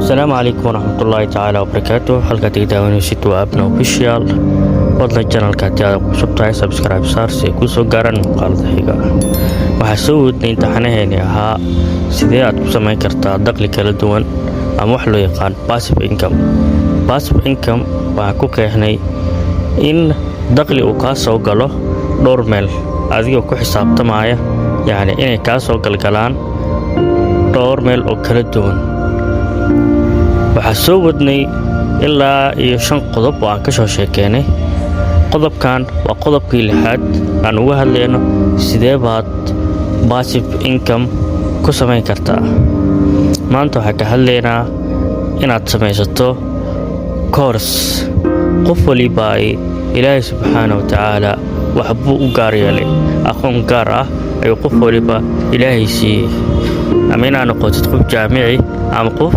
Asalaamu calaykum waraxmatullaahi tacaala wabarakaatu. Halkaad iga daawanaysid waa Abna Official. Fadlan channelka haddii aad cusub tahay, subscribe saar si ay kuu soo gaaraan muuqaalada xiga. Waxaa soo wadnay imtixaanaheeni ahaa sidee aad ku samayn kartaa dakhli kala duwan ama wax loo yaqaan passive income. Passive income waxaan ku qeexnay in dakhli uu kaa soo galo dhowr meel adigoo ku xisaabtamaya, yacni inay kaa soo galgalaan dhowr meel oo kala duwan. Waxaa soo wadnay ilaa iyo shan qodob oo aan ka soo sheekeynay. Qodobkan waa qodobkii lixaad aan uga hadlayno sidee baad passive income ku samayn kartaa. Maanta waxaan ka hadlaynaa inaad samaysato course. Qof waliba ay Ilaahay subxaana wa tacaala wax buu u gaar yeelay, aqoon gaar ah ayuu qof waliba Ilaahay siiyey, ama inaad noqotid qof jaamici ama qof